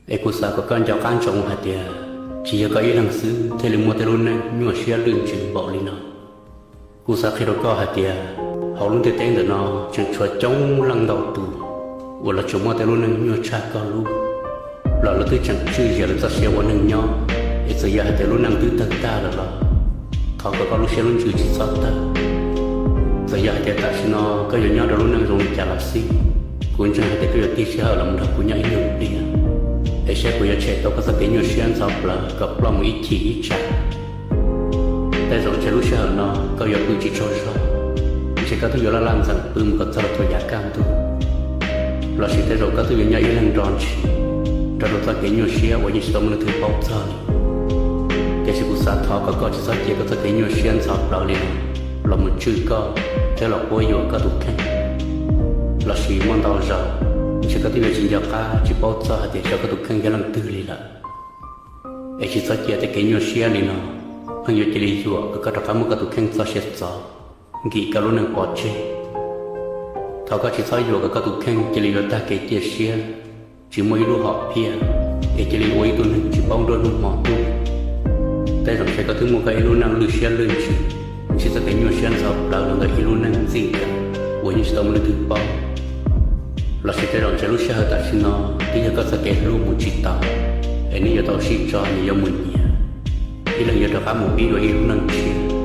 Es kuv xav kom koj nco qab ntsoov hais tias tsis yog koj ib leeg xwb thiaj li muaj tej lub neej nyuaj siab lwj ntsws npaum li no. Kuv xav qhia rau koj hais tias hauv lub ntiaj teb ntawm no tseem tshuav coob leej ntau tus uas lawv tseem muaj tej lub neej nyuaj tshaj koj lub, los lawv twb tseem tswj zias lawv txoj sia ua neeg nyob. Es txawm yog hais tias lub neej twb tawg tag lawm los thov kom koj lub siab lub ntsws tsis txhob tawg. Txawm yog hais tias tam sim no koj yuav nyob rau lub neej zoo li cas los xij, kuv ntseeg hais tias koj yuav tig sij hawm los nrog kuv nyob ib nyuag pliag, es saib kuv yuav tshem tau koj txoj kev nyuaj siab ntxhov plawv kom ploj mus ib chim ib tsam. Tej zaum ntshe lub sij hawm no koj yuav pw tsis tsaug zog, ntshe koj twb yuav laj laj ntxeev pw mus kom txog rau thaum yav kaj ntug, lossis tej zaum koj twb yuav nyob ib leeg nrov ntshis, nrog rau txoj kev nyuaj siab uas yeej tsis tau muaj leej twg paub txog li. Tiam sis kuv xav thov kom koj tsis txhob cia koj txoj kev nyuaj siab ntxhov plawv li no los mus tswj koj thiab los quab yuam koj tus kheej. Lossis muaj ntau zaus ntshe koj twb yuav tsis nco qab tsis paub txog hais tias xyov koj tus kheej yog leej twg li lawm. Es tsis txhob cia tej kev nyuaj siab li no pheej yuav cia li yuam kom koj rov qab muab koj tus kheej txoj sia txov, nkim koj lub neej pov tseg. Thov koj tsis txhob yuam kom koj tus kheej cia li yuav tag kev cia siab, tsis muaj ib lub hom phiaj, es cia li ua ib tug neeg tsis paub nruab hnub hmo ntuj. Tej zaum ntshe koj twb muaj koj ib lub neej lwj siab lwj ntsws, ntsib txoj kev nyuaj siab ntxhov plawv los ntawm ib lub neej ntxij nkawm uas yeej tsis tau muaj leej twg paub. Lossis tej zaum ntshe lub sij hawm tam sim no twb yog koj txoj kev hlub mus tsis taus, es neb yuav tau sib tso nyias yuav mus nyias, ib leeg yuav rov qab mus pib dua ib lub neej tshiab.